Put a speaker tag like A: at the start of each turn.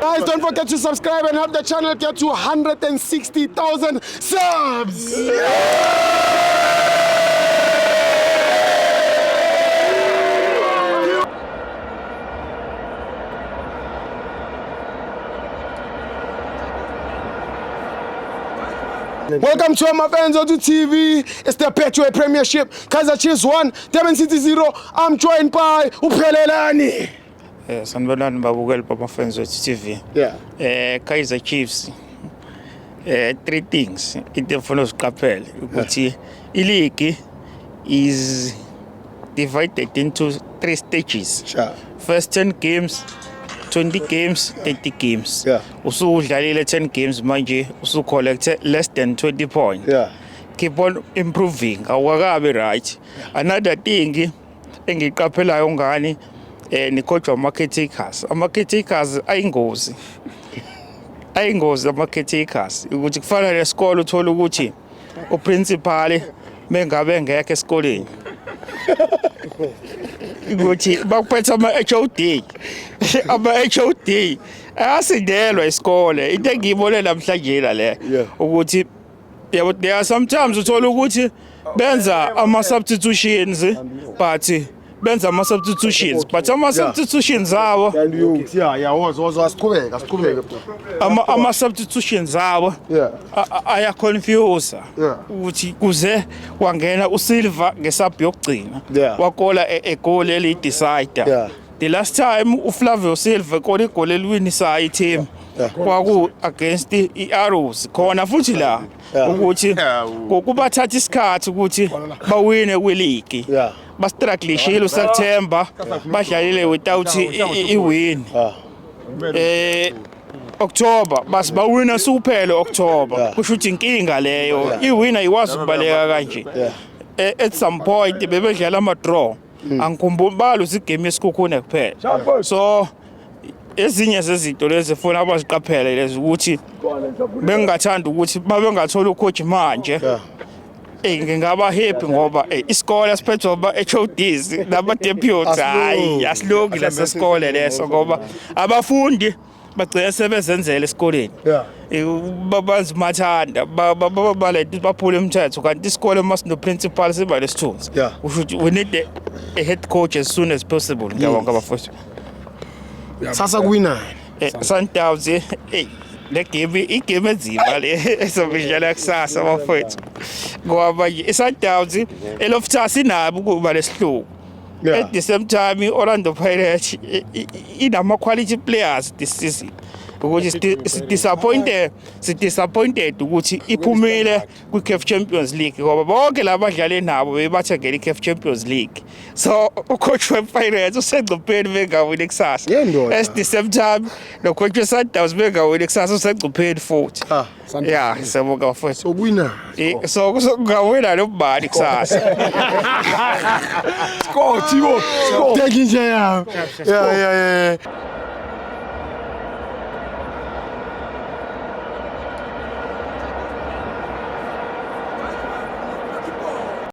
A: Guys, don't forget to subscribe and help the channel get to 160,000 subs. Welcome to my fans on TV. It's the Betway Premiership. Kaizer Chiefs 1, Durban City 0. I'm joined by Uphelelani.
B: Sanibonani babukeli bamaFans wethu TV.
A: Yeah.
B: Kaizer Chiefs three things into efuna uziqaphele ukuthi i-league is divided into three stages.
A: Sure.
B: First 10 games, 20 games, 30 games.
A: Yeah.
B: Usudlalile 10 games manje usu-collecte less than 20 points.
A: Yeah.
B: Keep on improving, awukakabi right. Another thing engiqaphelayo ngani, nikhojwa ama-caretakers. Ama-caretakers ayingozi, ayingozi ama-caretakers, ukuthi kufana nesikole, uthola ukuthi uprincipal mengabe engekho esikoleni, ukuthi bakuphethe ama-HOD. Ama-HOD ayasindelwa isikole. Into engiyibone namhlanje la le ukuthi yabo, there are sometimes uthola ukuthi benza ama-substitutions, but benza ama-substitutions, but ama-substitutions abo
A: Yeah, wozo asiqhubeke, asiqhubeke.
B: Ama-substitutions abo aya-confuse ukuthi kuze kwangena uSilva ngesub yokugcina, wakola egoli eliyi-decider. The last time uFlavio Silva kola igoli eliwinisayo i-team kwaku against i-Arrows khona futhi la, ukuthi kubathatha isikhathi ukuthi bawine kwiligi. Bastrugglishile uSeptember, badlalile without i-win. October bas bawina suphele October. Kusho ukuthi inkinga leyo, iwin ayikwazi ukubaleka kanje. At some point bebedlala ama draw, angikhumbuli balusa igame yeSekhukhune kuphela. So ezinye zezinto lezi efuna abaziqaphele lezi, ukuthi bengingathanda ukuthi babengathola ucoach manje. Ngingaba happy ngoba isikole siphethwe aba HODs nama deputies, hayi, asilungi leso sikole leso, ngoba abafundi bagcina sebezenzela esikoleni. Bazimathanda balento, baphula imithetho, kanti isikole masino principal siba lesithunzi. Usho ukuthi we need a head coach as soon as possible. Ngiyabonga bafowethu.
A: Sasa kuwina.
B: Sundowns, le game, igame enzima le ezobe idlala kusasa bafowethu, ngoba manje i-Sundowns eLoftus inabo ukuba lesihluku. At the same time i-Orlando Pirates inama quality players this season, ukuthi si disappointed ukuthi iphumile kwi-CAF Champions League, ngoba bonke laba badlali nabo bebathengele i-CAF Champions League. So ucoach we-Pirates usengcupheni bengawini kusasa.
A: Yendoda.
B: At the same time nocoach we-Sundowns bengawini kusasa usengcupheni futhi.
A: Ah,
B: Yeah, siyabonga bafowethu.
A: So kuwina.
B: So kungawina lo mbani kusasa.
A: Score, Timo. Score. Thank you, JM. Yeah.